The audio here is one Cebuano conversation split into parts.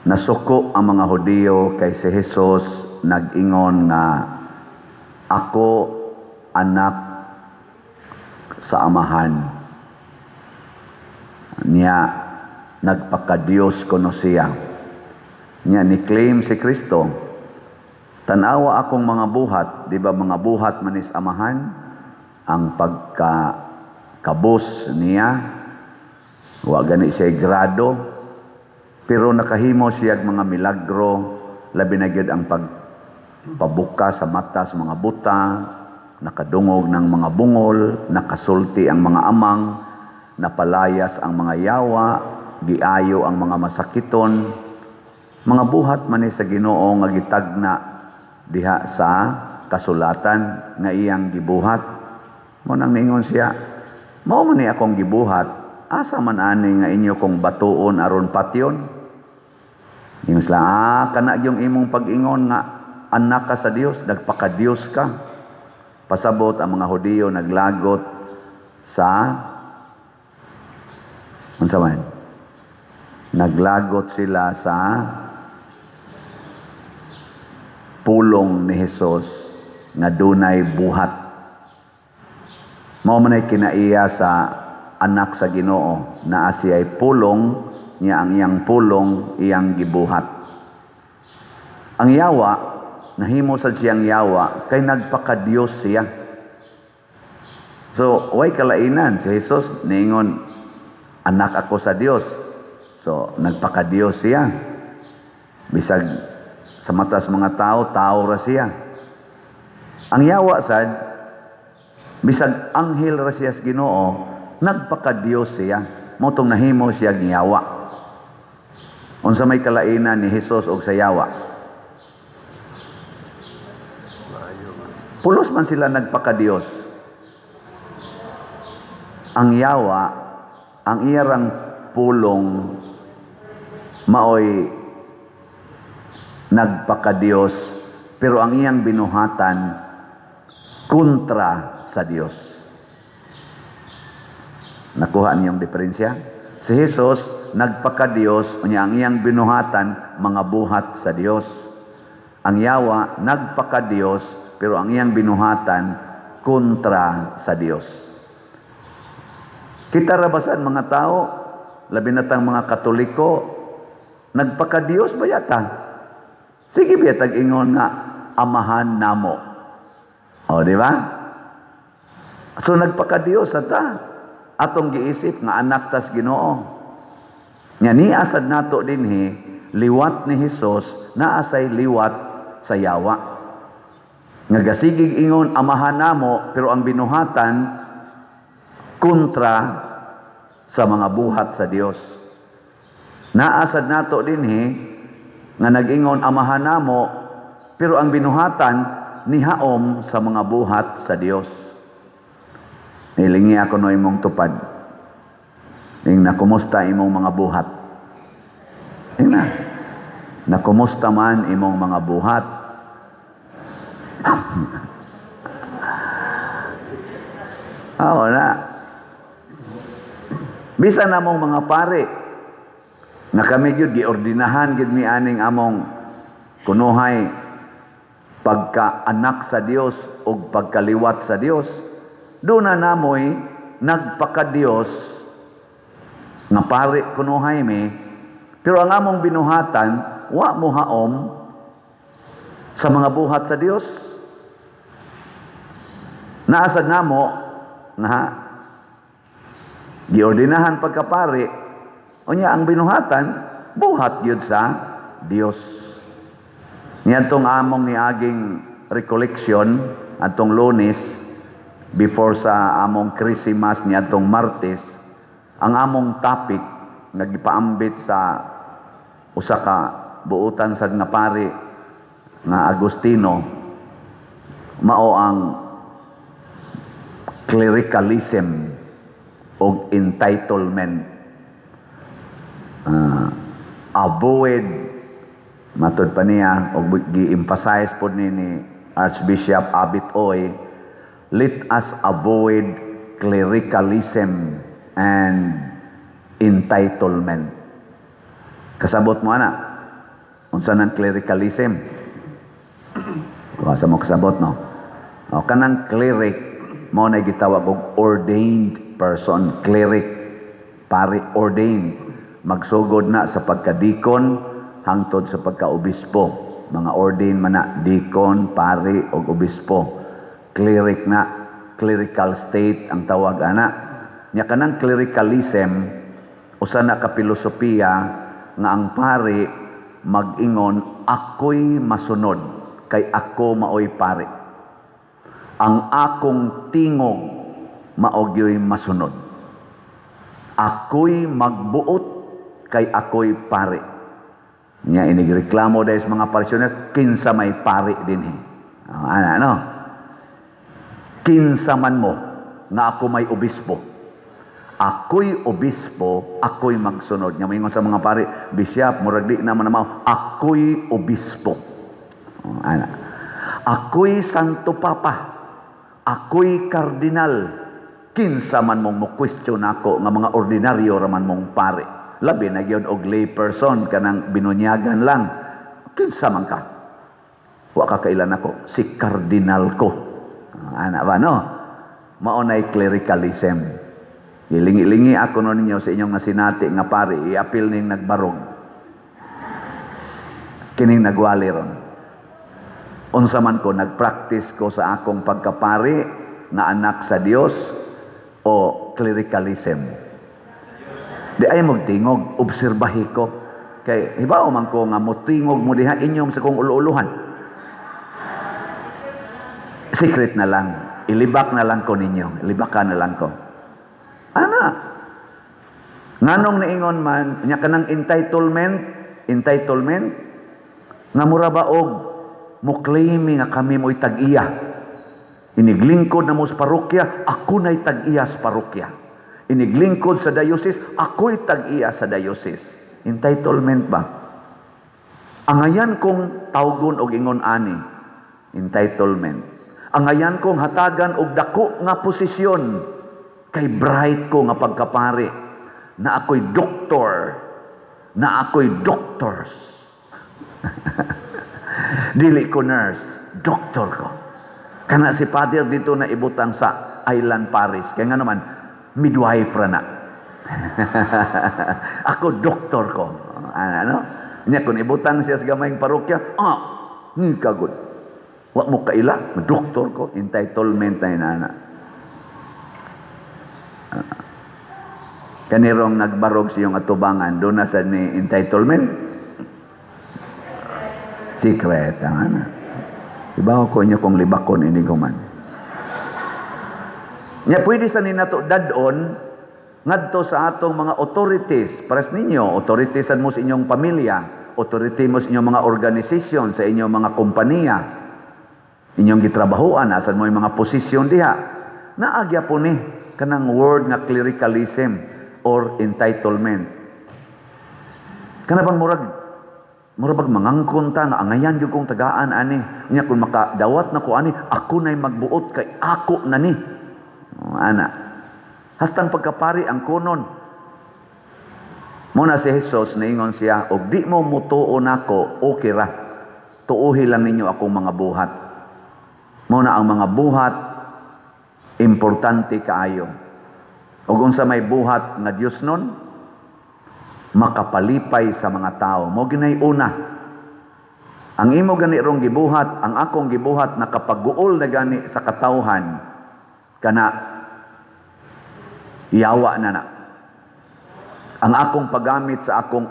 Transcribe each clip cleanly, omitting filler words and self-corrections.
Nasuko ang mga Hudiyo kay si Jesus nag-ingon nga ako anak sa Amahan. Niya nagpakadiyos kuno siya. Niya ni-claim si Kristo, "Tanawa akong mga buhat." Di ba mga buhat manis Amahan? Ang pagka kabos niya, wa gani siya grado, pero nakahimo siya mga milagro, labi na gyud ang pagpabuka sa mata sa mga buta, nakadungog ng mga bungol, nakasulti ang mga amang, napalayas ang mga yawa, giayo ang mga masakiton. Mga buhat man ni sa Ginoo nga gitagna diha sa kasulatan nga iyang gibuhat. Mao nang niingon siya, "Mao man ni akong gibuhat, asa man ani nga inyo kong batuon aron patyon?" Ingon sila, "Ah, kana yung imong pag-ingon nga anak ka sa Dios, nagpakadiyos ka." Pasabot ang mga Hudiyo naglagot sa unsa man? Naglagot sila sa pulong ni Jesus nga dunay buhat. Mao man ay kinaiya sa anak sa Ginoo, naa siya'y pulong niya, ang iyang pulong iyang gibuhat. Ang yawa, nahimo sad siyang yawa kay nagpakadiyos siya. So, way kalainan si Jesus niingon, "Anak ako sa Dios." So, nagpakadiyos siya. Bisag sa matas mga tao, tao ra siya. Ang yawa sad, bisag anghel ra siya sa Ginoo, nagpakadiyos siya. Mao tong nahimo siya yawa. Unsa may kalainan ni Jesus og sa yawa? Maayo man. Pulos man sila nagpakadiyos. Ang yawa, ang iyarang pulong maoy nagpakadiyos, pero ang iyang binuhatan kontra sa Dios. Nakuha niyong diferensya? Si Jesus nagpakadiyos, unya ang iyang binuhatan mga buhat sa Dios. Ang yawa nagpakadiyos, pero ang iyang binuhatan kontra sa Dios. Kita ra basan mga tao, labi na tang mga Katoliko, nagpakadiyos ba yata? Sige ba tag ingon nga amahan namo? O, di ba? So nagpakadiyos ta. Atong giisip nga anak tas Ginoo. Nya niasad nato dinhi liwat ni Hesus, naa say liwat sa yawa. Nga gasigig ingon amahan namo, pero ang binuhatan kontra sa mga buhat sa Dios. Naasad nato dinhi nga nag-ingon amahan namo, pero ang binuhatan nihaom sa mga buhat sa Dios. Nilingi ako no imong tupad. Ing na kumusta imong mga buhat? Ing na. Na kumusta man imong mga buhat? Ah, wala. Bisan namong mga pare nga kami gyud giordinahan gyud mi aning among kunuhay pagka anak sa Dios ug pagkaliwat sa Dios, doon na namoy nagpakadiyos nga pare kunuhay mi, pero ang among binuhatan wa mo haom sa mga buhat sa Dios. Naasad namo nga giordinahan pagkapari, unya ang binuhatan buhat gyud sa Dios. Niadtong among niaging recollection atong Lunes before sa among Christmas niadtong Martes, ang among topic nga gipaambit sa usa ka buutan sad nga pari nga Agustino mao ang clericalism og entitlement. Avoid, matud pa niya og gi-emphasize pod ni Archbishop Abit Oy, let us avoid clericalism and entitlement. Kasabot mo ana? Unsa nang clericalism? Wa sa mo kasabot, no? O, kanang cleric mao na gitawag og ordained person, cleric, pari, ordained. Magsugod na sa pagkadikon hangtod sa pagkaobispo. Mga ordained man na, deacon, pari og obispo. Cleric na, clerical state ang tawag ana. Nya kanang clericalism, usa na ka pilosopiya nga ang pari mag-ingon, "Ako'y masunod kay ako maoy pari. Ang akong tingog mao gyoy masunod. Ako'y magbuot kay ako'y pari." Nya inigreklamo dahil sa mga parisyoner, "Kinsa may pari dinhi?" Oh, ana, ano? "Kinsa man mo nga ako may obispo. Ako'y obispo, ako'y magsunod." Nya moingon sa mga pari, "Bishop, murag di naman mao." "Ako'y obispo." Oh, ana. "Ako'y Santo Papa. Ako'y kardinal. Kinsa man mong mo question ako nga mga ordinaryo raman mong pare." Labi na gyud og lay person, kanang binunyagan lang. "Kinsa man ka? Wa ka kailan ako, si kardinal ko." Ana ba, no? Mao nay clericalism. Gilingi-lingi ako no ninyo sa inyong nasinati nga pari, iapil ning nagbarog. Kining nagwali ron. Unsa man ko, nagpractice ko sa akong pagkapari nga anak sa Dios o clericalism? Di ay magtingog, obserbahi ko. Kay hibaw man ko nga motingog mo diha, inyong sa kong ulo-uluhan. Secret na lang. Ilibak na lang ko ninyo. Ilibakan na lang ko. Ana. Nganong niingon man, nya kanang entitlement, entitlement, nga mura ba og mo claim nga kami mo'y tag-iya. Iniglingkod na mo sa parokya, ako na'y tag-iya sa parokya. Iniglingkod sa diocese, ako'y tag-iya sa diocese. Entitlement ba? Angayan kong tawgon og ingon ani, entitlement. Angayan kong hatagan og dako nga posisyon kay bright ko nga pagkapari, na ako'y doktor, na ako'y doctors. Dili ko nurse, doktor ko. Kana si Father dito na ibutang sa Island Parish. Kaya nga naman, midwife ra na. Ako, doktor ko. Ano? Nya kung ibutang siya sa gamayng parokya, ah, ni kagod. Wa mo kaila, doktor ko, entitlement na inana. Kanirong nagbarog siyong atubangan, doon na sa ni entitlement. Secret, ang ana. Ibaw ko inyo kung libakon ini man. Nya pwede sa ninato dadon ngadto sa atong mga authorities. Pares ninyo, authorities mo sa inyong pamilya, authority mo sa inyong mga organisasyon, sa inyong mga kompanya, inyong gitrabahoan, asan mo yung mga posisyon diha. Naagya po ni kanang word nga clericalism or entitlement. Kana bang murag bag mangangkon ta nga angayan gyud kong tagaan ani. Nya kung makadawat na ko ani, ako na'y magbuot kay ako na ni. Oh, ana. Hastang pagkapari ang kunon. Muna si Jesus, niingon siya, "Og di mo mutuo nako, okay ra. Tuuhi lang ninyo akong mga buhat." Muna ang mga buhat importante kaayo. Ug unsa may buhat nga Dios nun? Makapalipay sa mga tao. Mo ginay una. Ang imo gani rong gibuhat, ang akong gibuhat nakapaguol na gani sa katawhan, kana yawa na na. Ang akong paggamit sa akong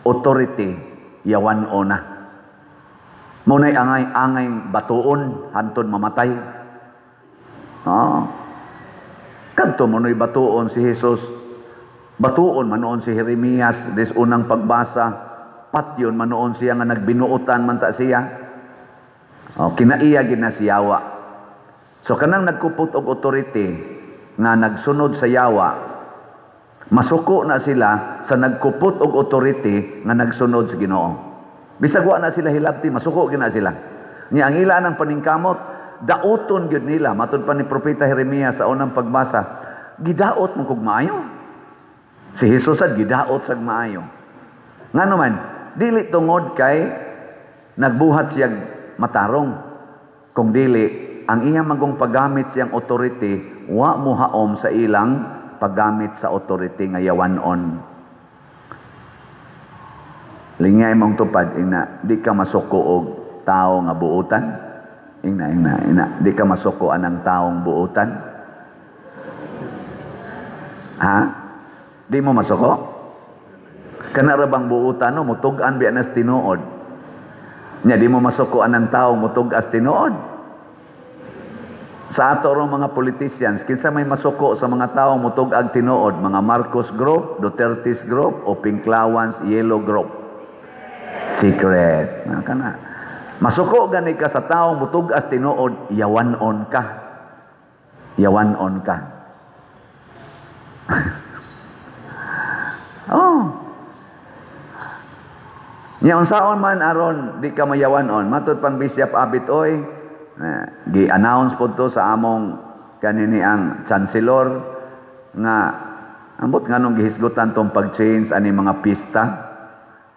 authority, yawan o na. Muna'y angay-angay batuon, hantod mamatay. Kadto mo batuon si Jesus. Batuon manoon si Jeremias des unang pagbasa. Patyon manoon siya nga nagbinuotan man ta siya. Oh, kinaiya gid na siyawa. So kanang nagkupot og authority nga nagsunod sa yawa, masuko na sila sa nagkupot og authority nga nagsunod sa Ginoo. Bisag wa na sila hilabti, masuko gid na sila. Nya ang ila ng paningkamot, dauton gyud nila, matud pa ni propeta Jeremias sa unang pagbasa, gidaot mo kog maayo. Si Jesus sad gidaot sag maayo. Ngano man, Dili tungod kay nagbuhat siya matarong. Kung dili, ang iyang magong paggamit siyang authority, wa mohaom sa ilang paggamit sa authority nga yawanon. Lingay mong tupad, ina, di ka masuko og tao nga buutan. Ingna, ingna, ina, di ka masuko anang taong buutan. Ha? Di mo masuko? Kana ra bang buutan no, mutug-an biya nas tinuod. Nya di mo masuko anang tao mutug-as tinuod. Sa ato rong mga politicians, kinsa may masuko sa mga tao mutug-ag tinuod? Mga Marcos Group, Duterte's Group, o Pinklawans Yellow Group? Secret. Na kana. Masuko gani ka sa tao mutug-as tinuod, yawan-on ka. Yawan-on ka. Oh. Nya unsaon man aron di ka mayawan-on, matud pang Bishop Abit oy, gi-announce po to sa among kanini ang chancellor nga ambot nganong gihisgutan tong pag-change ani mga pista.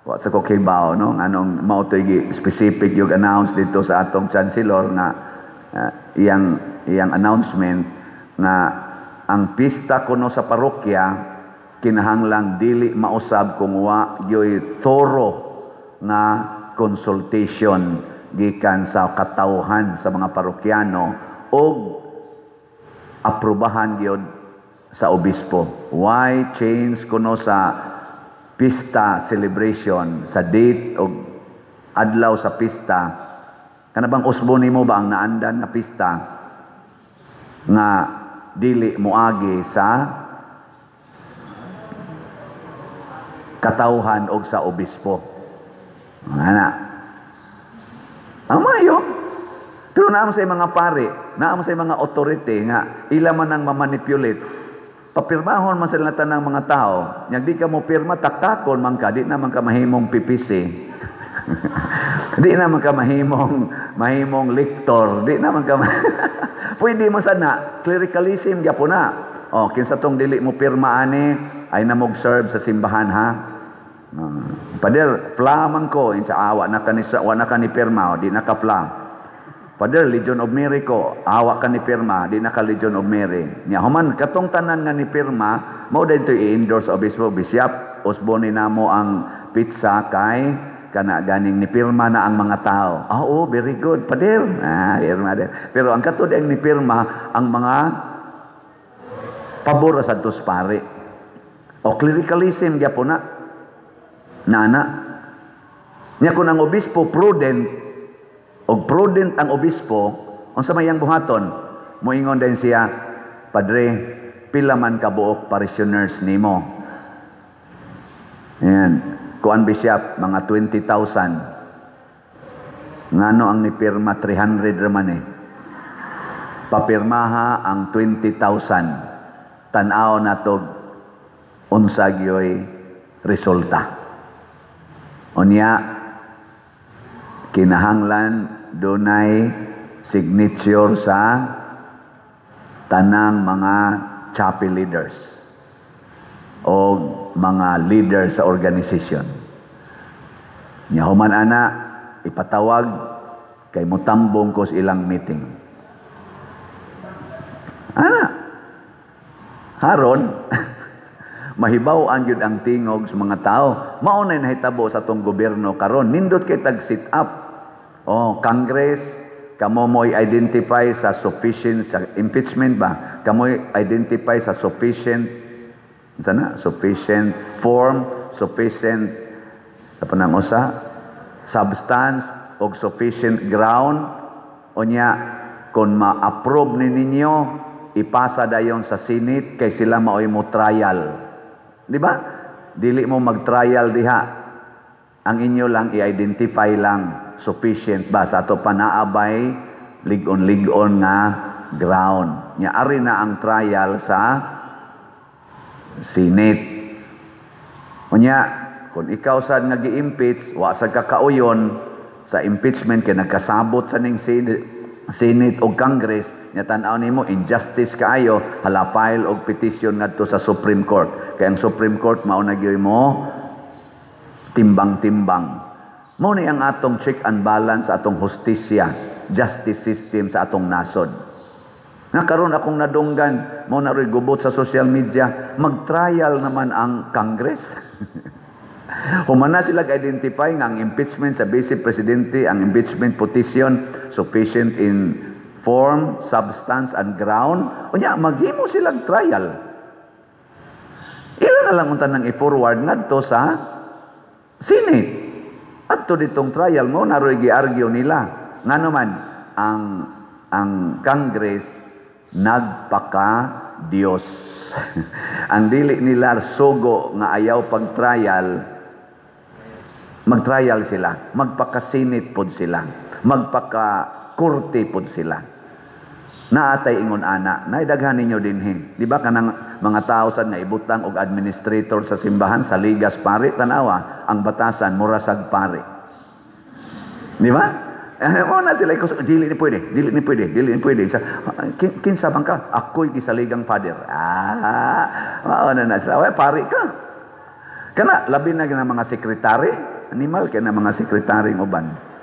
Wa sa ko kibaw no nganong mao toy gi specific yung announce dito sa atong chancellor nga iyang iyang announcement nga ang pista kuno sa parokya kinahanglang dili mausab kung wa gyoy thorough nga consultation gikan sa katawhan sa mga parokyano og aprobahan gyud sa obispo. Why change kuno sa pista celebration sa date og adlaw sa pista? Kana bang usbo nimo ba ang naandan nga pista nga dili moagi sa katawhan og sa obispo? Ana. Ang mayo. Pero naam sa mga pare, naam sa mga authority nga ila man ang mamanipulate. Papirmahon man sila tanang mga tao. Nya di ka mo pirma, taktakon man ka, di na man ka mahimong PPC. Di na man ka mahimong lector, di na man ka pwede man sana clericalism gyapon na. Oh, kinsa tong dili mo pirma ani ay na mo serve sa simbahan ha. Pader, fla man ko insa awa na kani wa na kani pirma, di na ka fla. Pader, Legion of Mary ko, awa ka ni pirma, di na ka Legion of Mary. Nya human katong tanan nga ni pirma, mao dayto i-endorse obispo, bishop, usboni namo ang pizza kay kana ganing ni pirma na ang mga tao. Ah, oh, very good, pader. Ah, pirma din. Pero ang katod ang ni pirma ang mga pabor sa dos pare. O clericalism gyapon na. Nana. Nya kun ang obispo prudent og prudent ang obispo, unsa may iyang buhaton? Moingon din siya, "Padre, pila man ka buok parishioners nimo?" Ayan. Kuan bishop, mga 20,000. Ngano ang nipirma 300 raman eh. Papirmaha ang 20,000. Tan-aw na to unsa gyoy resulta. Unya kinahanglan dunay signature sa tanang mga chapel leaders o mga leader sa organization. Nya human ana ipatawag kay mutambong ko sa ilang meeting. Ana haron mahibaw-an gyud ang tingog sa mga tao. Mao na nahitabo sa atong gobyerno karon. Nindot kay tag sit up. Oh, Congress, kamo mo identify sa sufficient sa impeachment ba? Kamo identify sa sufficient sana, sufficient form, sufficient sa panangusa, substance og sufficient ground. Unya kung ma-approve ni ninyo, ipasa dayon sa Senate kay sila maoy mo trial. Di ba? Dili mo mag-trial diha. Ang inyo lang i-identify lang sufficient ba sa ato panaabay lig-on-lig-on nga ground. Nya ari na ang trial sa Senate. Unya, kung ikaw sad nga gi-impeach, wa sad ka kauyon sa impeachment kay nagkasabot sa ning Senate o Congress, nya tan-aw nimo injustice kaayo, hala file og petition ngadto sa Supreme Court. Kay ang Supreme Court mao na gyud mo Timbang-timbang. Mao ni ang atong check and balance, atong hustisya, justice system sa atong nasod. Nga karon akong nadunggan, mao na ro'y gubot sa social media, mag-trial naman ang Congress. Humana sila identify nga ang impeachment sa Vice Presidente, ang impeachment petition sufficient in form, substance, and ground. Unya, maghimo silang trial. Ila na lang unta nang i-forward ngadto sa Senate. Adto ditong trial mo naroy gi-argue nila. Ngano man ang Congress nagpaka Dios. Ang dili nila sugo nga ayaw pag-trial, mag-trial sila, magpaka-Senate pod sila, magpaka-korte pod sila. Naatay ingon ana, naidaghan ninyo dinhi. Di ba kanang mga tao sad nga ibutang og administrator sa simbahan sa ligas pari, tanawa ang batasan mura sag pari. Di ba? Eh, mo na sila ikos, dili ni pwede, dili ni pwede, dili ni pwede. Sa, kinsa man ka? Ako'y gisaligang father. Ah, mao na na sila. Way, pari ka. Kana labi na gina mga sekretary, animal kay na mga sekretary uban.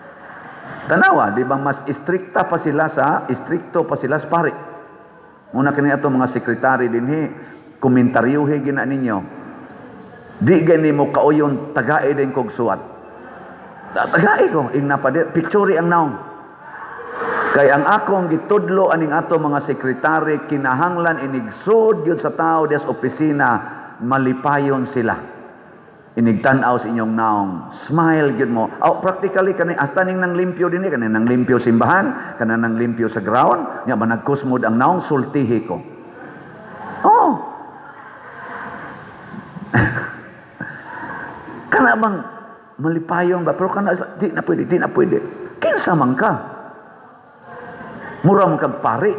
Tanawa, di ba mas istrikto pa sila sa pari. Muna kini ato mga sekretary dinhi, komentaryuhi gina ninyo. Di gani mo kauyon tagae din kog suwat. Tagae ko, ing napadir, picture ang naong. Kay ang akong gitudlo aning ato mga sekretary kinahanglan inigsud yun sa tao des opisina, malipayon sila. Inigtan-aw sa inyong naong, smile gyud mo. Oh, practically kani hasta ning nang limpyo dinhi, kani nang limpyo simbahan, kana nang limpyo sa ground, nya managkusmod ang naong, sultihi ko. Oh. Kana bang malipayon ba, pero kana di na pwede, di na pwede. Kinsa man ka? Mura man kag pari.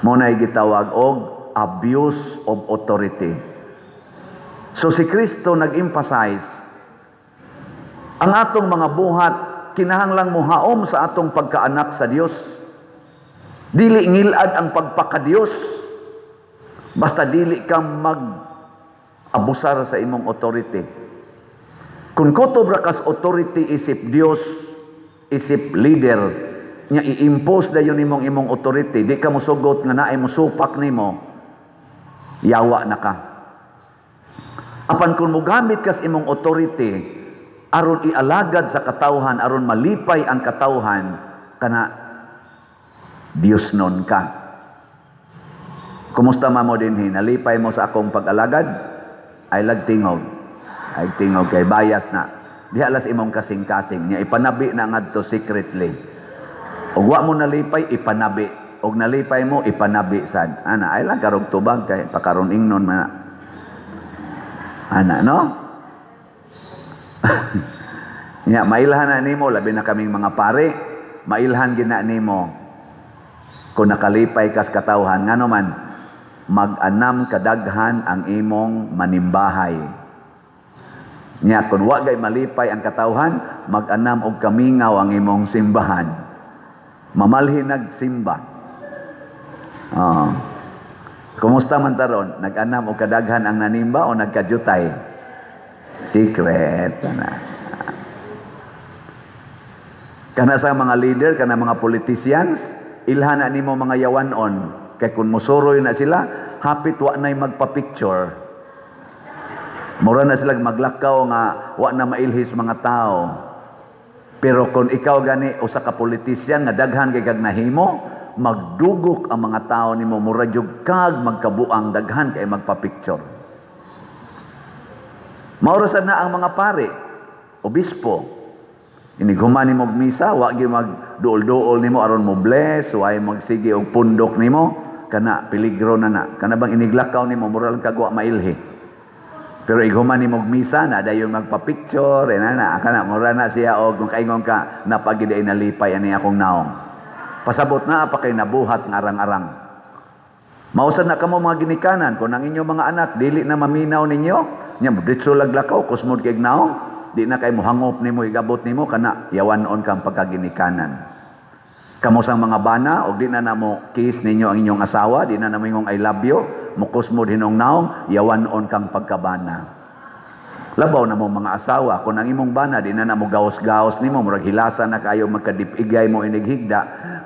Mo na gitawag og abuse of authority. So si Kristo nag-emphasize ang atong mga buhat kinahanglang mohaom sa atong pagkaanak sa Dios. Dili ngilad ang pagpakadiyos. Basta dili ka mag-abusar sa imong authority. Kung kutob ra kas authority isip Dios, isip leader, nya i-impose dayon nimong imong authority, di ka mosugot nga naay mosupak nimo, yawa na ka. Apan kung mogamit kas imong authority aron ialagad sa katawhan, aron malipay ang katawhan, kana Dios nun ka. Kumusta man mo dinhi? Nalipay mo sa akong pag-alagad? Ay lagtingog. Ay tingog kay bias na. Diha las imong kasing-kasing nya ipanabi na ngadto secretly. Og wa mo nalipay, ipanabi. Og nalipay mo, ipanabi sad. Ana, ay lang karog tubag kay pakaron ingnon man na. Ana, no? Nya mailhan na nimo, labi na kaming mga pare, mailhan gina nimo kung nakalipay kas katawhan, ngano man mag-anam kadaghan ang imong manimbahay. Nya kung wa gay malipay ang katawhan, mag-anam og kamingaw ang imong simbahan. Mamalhin nagsimba. Oh. Kumusta man taron? Nag-anam og kadaghan ang nanimba o nagkajutay? Secret. Kana. Kana sa mga leader, kana mga politicians, ilhan na nimo mga yawanon. Kay kung musuroy na sila, hapit wa na'y magpa-picture. Mura na sila maglakaw nga wa na mailhis mga tao. Pero kung ikaw gani usa ka politician nga daghan kay kag nahimo, magdugok ang mga tao nimo, mura jud kag magkabuang daghan kay magpa-picture. Maura sad na ang mga pare, obispo. Inighuman nimo og misa, wa gyud magduol-duol nimo aron mo bless, wa magsige og pundok nimo, kana peligro na na. Kana bang iniglakaw nimo mura lang kag wa mailhi. Pero ighuman nimo og misa na dayon magpa-picture, eh, na na kana mura na siya og kung kaingon ka napagid ay nalipay ani akong naong. Pasabot na pa kay nabuhat nga arang-arang. Mausad na kamo mga ginikanan, kung ang inyong mga anak dili na maminaw ninyo, nya ditso laglakaw kusmod kay naong, di na kay mohangop nimo igabot nimo kana yawanon kang pagkaginikanan. Kamo sang mga bana og di na namo kiss ninyo ang inyong asawa, di na namo ingong I love you, mukusmod hinong naong, yawanon kang pagkabana. Labaw na mo mga asawa, kung ang imong bana di na na mo gawas-gawas nimo, murag hilasa na kayo, magkadipigay mo inighigda,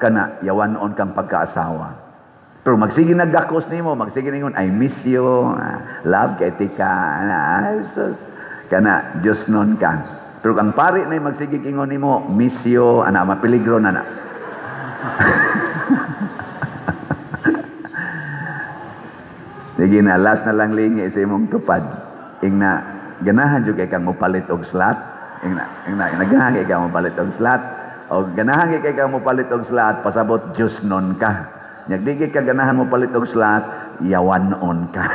kana yawanon kang pagkaasawa. Pero magsige naggakos nimo, magsige ningon, "I miss you, ah, love kay tika," ah, sus, kana Diyos nun ka. Pero ang pari na magsige ingon nimo, "Miss you," ana mapeligro na na. Sige na, last na lang lingi sa imong tupad. Ingna, ganahan jud kay kang mopalit og slot. Ingna, ganahan kay kang mopalit og slot. O ganahan kay kang mopalit og slot, pasabot Diyos nun ka. Nya di ka ganahan mo palit og slot, yawan-on ka.